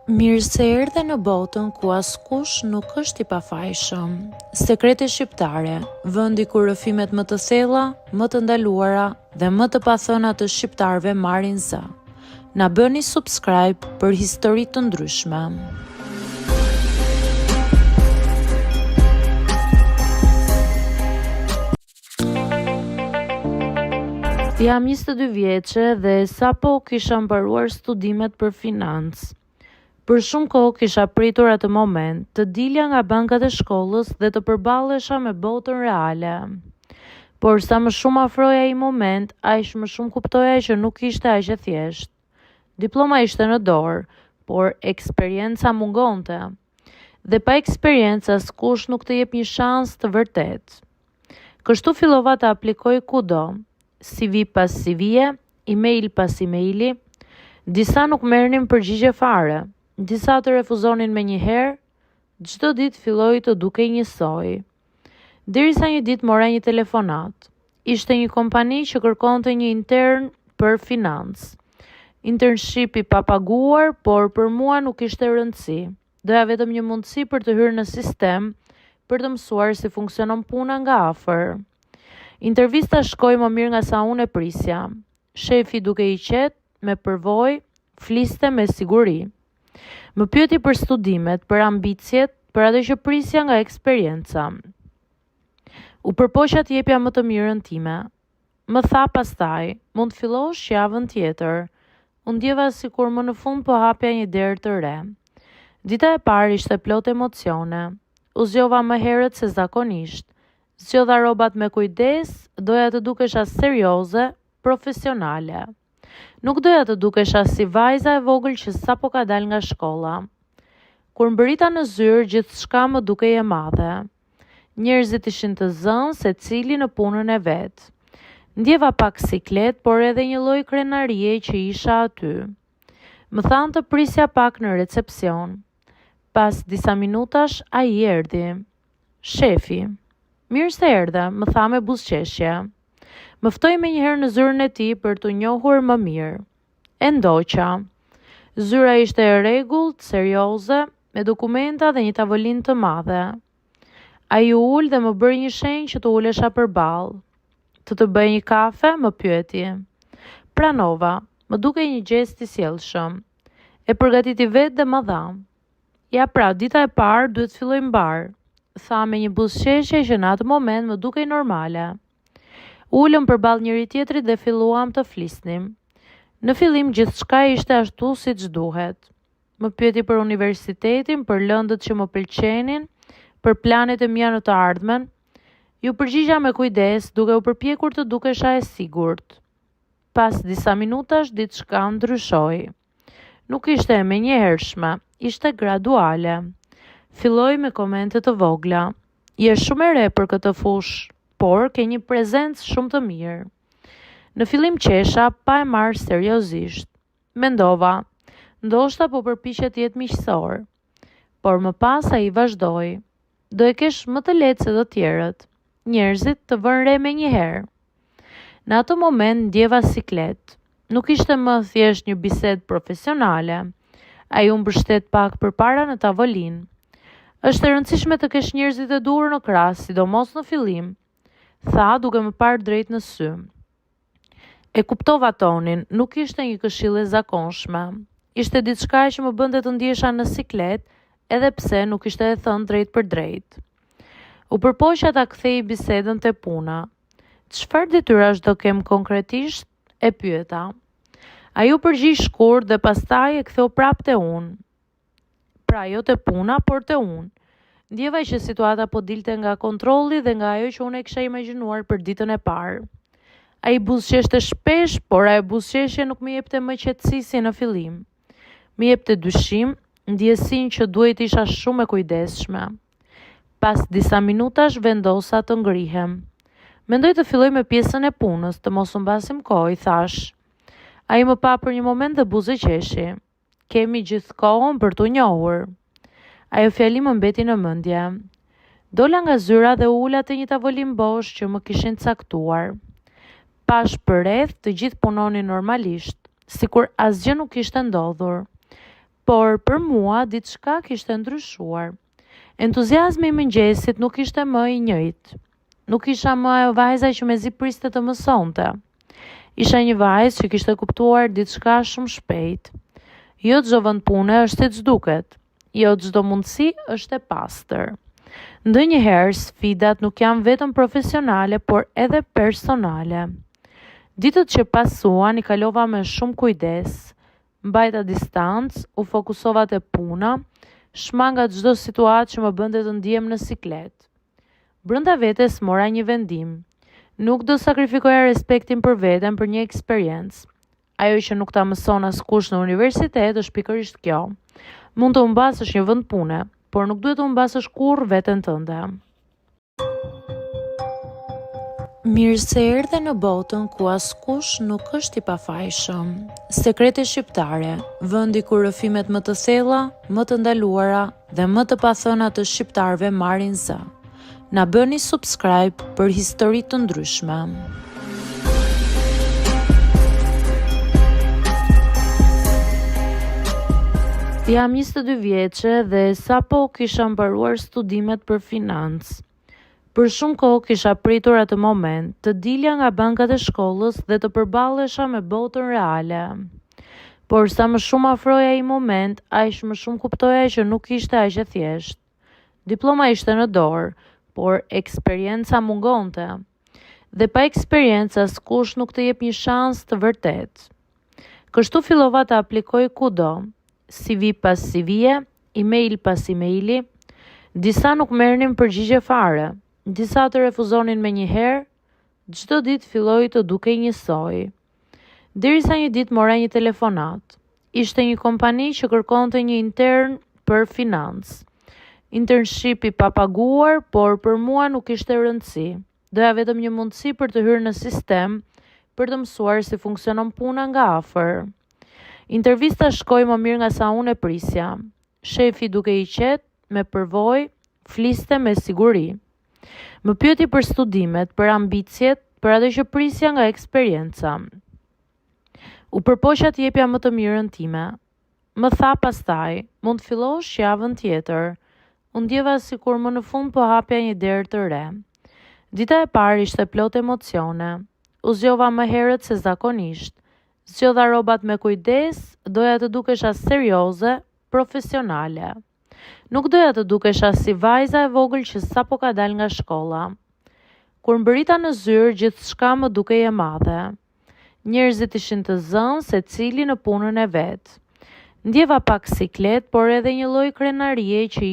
Mirë se erdhe në botën ku askush nuk është i pafajshëm. Sekrete shqiptare, vendi ku rrëfimet më të thella, më të ndaluara dhe më të pathëna të shqiptarëve marrin zë. Na bëni subscribe për histori të ndryshme. Jam 22 vjeçe dhe sapo kisha mbaruar studimet për financë. Për shumë kohë kisha pritur atë moment, të dilja nga bankat e shkollës dhe të përballesha me botën reale. Por sa më shumë afrohej ai moment, aq më shumë kuptoja që nuk ishte aq e thjeshtë. Diploma ishte në dorë, por eksperienca mungonte. Dhe pa eksperiencë askush nuk të jep një shans të vërtetë. Kështu fillova të aplikoj kudo, CV pas CV-je, email pas emaili. Disa nuk merrnin përgjigje fare, disa të refuzonin menjëherë, çdo ditë filloi të dukej njësoj. Derisa një ditë mora një telefonatë. Ishte një kompani që kërkonte një intern për financë. Internship i papaguar, por për mua nuk ishte rëndësi. Doja vetëm një mundësi për të hyrë në sistem, për të mësuar si funksionon puna nga afër. Intervista shkoi më mirë nga sa unë e prisja. Shefi dukej i qetë, me përvojë, fliste me siguri. Më pyeti për studimet, për ambiciet, për atë që prisja nga eksperienca. U përpoqa të jepja më të mirën time. Më tha pastaj, mund të fillosh javën tjetër. U ndjeva sikur më në fund po hapja një derë të re. Dita e parë ishte plot emocione. U zgjova më herët se zakonisht. Zgjodha rrobat me kujdes, doja të dukesha serioze, profesionale. Nuk doja të dukesha si vajza e vogël që sapo ka dalë nga shkolla. Kur mbërrita në zyrë, gjithçka më dukej e madhe. Njerëzit ishin të zënë, secili në punën e vet. Ndjeva pak siklet, por edhe një lloj krenarie që isha aty. Më thanë të prisja pak në recepsion. Pas disa minutash, ai erdhi. Shefi. Mirë se erdhe, më tha me buzëqeshje. Më ftoi menjëherë në zyrën e tij për t'u njohur më mirë. E ndoqa. Zyra ishte e rregullt, serioze, me dokumenta dhe një tavolinë të madhe. Ai u ul dhe më bëri një shenjë që të ulesha përballë. Të të bëj një kafe, më pyeti. Pranova, më dukej një gjest i sjellshëm. E përgatiti vetë dhe ma dha. Ja pra, dita e parë duhet të fillojë mbarë, tha me një buzëqeshje që në atë moment më dukej normale. U ulëm përballë njëri-tjetrit dhe filluam të flisnim. Në fillim gjithçka ishte ashtu siç duhet. Më pyeti për universitetin, për lëndët që më pëlqenin, për planet e mia në të ardhmen. Iu përgjigja me kujdes, duke u përpjekur të dukesha e sigurt. Pas disa minutash diçka ndryshoi. Nuk ishte e menjëhershme, ishte graduale. Filloi me komente të vogla. Je shumë e re për këtë fushë, por ke një prezencë shumë të mirë. Në fillim qesha pa e marrë seriozisht. Mendova, ndoshta po përpiqet të jetë miqësor. Por më pas ai vazhdoi. Do e kesh më të lehtë se të tjerët. Njerëzit të vënë re menjëherë. Në atë moment ndjeva siklet. Nuk ishte më thjesht një bisedë profesionale. Ai u mbështet pak përpara në tavolinë. Është e rëndësishme të kesh njerëzit e duhur në krah, sidomos në fillim, tha duke më parë drejt në sy. E kuptova tonin, nuk ishte një këshillë e zakonshme. Ishte diçka që më bënte të ndihesha në siklet, edhe pse nuk ishte e thënë drejtpërdrejt. U përpoqa ta kthej bisedën te puna. Çfarë detyrash do kem konkretisht? E pyeta. Ai u përgjigj shkurt dhe pastaj e ktheu prapë te unë. Pra jo te puna, por te unë. Ndjeva që situata po dilte nga kontrolli dhe nga ajo që unë e kisha imagjinuar për ditën e parë. Ai buzëqeshte shpesh, por ajo buzëqeshje nuk më jepte më qetësi si në fillim. Më jepte dyshim, ndjesinë që duhej të isha shumë e kujdesshme. Pas disa minutash vendosa të ngrihem. Mendoj të filloj me pjesën e punës, të mos humbasim kohë, i thashë. Ai më pa për një moment dhe buzëqeshi. Kemi gjithë kohën për t'u njohur. Ajo fjali më mbeti në mendje. Dola nga zyra dhe u ula te një tavolinë bosh që më kishin caktuar. Pashë përreth, të gjithë punonin normalisht, sikur asgjë nuk kishte ndodhur. Por për mua diçka kishte ndryshuar. Entuziazmi i mëngjesit nuk ishte më i njëjtë. Nuk isha më ajo vajza që mezi priste të mësonte. Isha një vajzë që kishte kuptuar diçka shumë shpejt. Jo çdo vend pune është siç duket. Jo çdo mundësi është e pastër. Ndonjëherë sfidat nuk janë vetëm profesionale, por edhe personale. Ditët që pasuan i kalova me shumë kujdes. Mbajta distancë, u fokusova te puna, shmanga çdo situatë që më bënte të ndihem në siklet. Brenda vetes mora një vendim. Nuk do sakrifikoja respektin për veten për një eksperiencë. Ajo që nuk ta mëson askush në universitet është pikërisht kjo. Mund të humbasësh një vend pune, por nuk duhet të humbasësh kurrë veten tënde. Mirë se erdhe në botën ku askush nuk është i pafajshëm. Sekrete shqiptare, vendi ku rrëfimet më të thella, më të ndaluara dhe më të pathëna të shqiptarëve marrin zë. Na bëni subscribe për histori të ndryshme. Jam 22 vjeçe dhe sapo kisha mbaruar studimet për financë. Për shumë kohë kisha pritur atë moment, të dilja nga bankat e shkollës dhe të përballesha me botën reale. Por sa më shumë afrohej ai moment, aq më shumë kuptoja që nuk ishte aq e thjeshtë. Diploma ishte në dorë, por eksperienca mungonte. Dhe pa eksperiencë askush nuk të jep një shans të vërtetë. Kështu fillova të aplikoj kudo, CV pas CV-je, email pas emaili, disa nuk merrnin përgjigje fare, disa të refuzonin menjëherë, çdo ditë filloi të dukej njësoj. Derisa një ditë mora një telefonatë. Ishte një kompani që kërkonte një intern për financë. Internship i papaguar, por për mua nuk ishte rëndësi. Doja vetëm një mundësi për të hyrë në sistem, për të mësuar si funksionon puna nga afër. Intervista shkoi më mirë nga sa unë e prisja. Shefi dukej i qetë, me përvojë, fliste me siguri. Më pyeti për studimet, për ambiciet, për atë që prisja nga eksperienca. U përpoqa të jepja më të mirën time. Më tha pastaj, mund të fillosh javën tjetër. U ndjeva sikur më në fund po hapja një derë të re. Dita e parë ishte plot emocione. U zgjova më herët se zakonisht. Zgjodha rrobat me kujdes, doja të dukesha serioze, profesionale. Nuk doja të dukesha si vajza e vogël që sapo ka dalë nga shkolla. Kur mbërrita në zyrë, gjithçka më dukej e madhe. Njerëzit ishin të zënë, secili në punën e vet. Ndjeva pak siklet, por edhe një lloj krenarie që.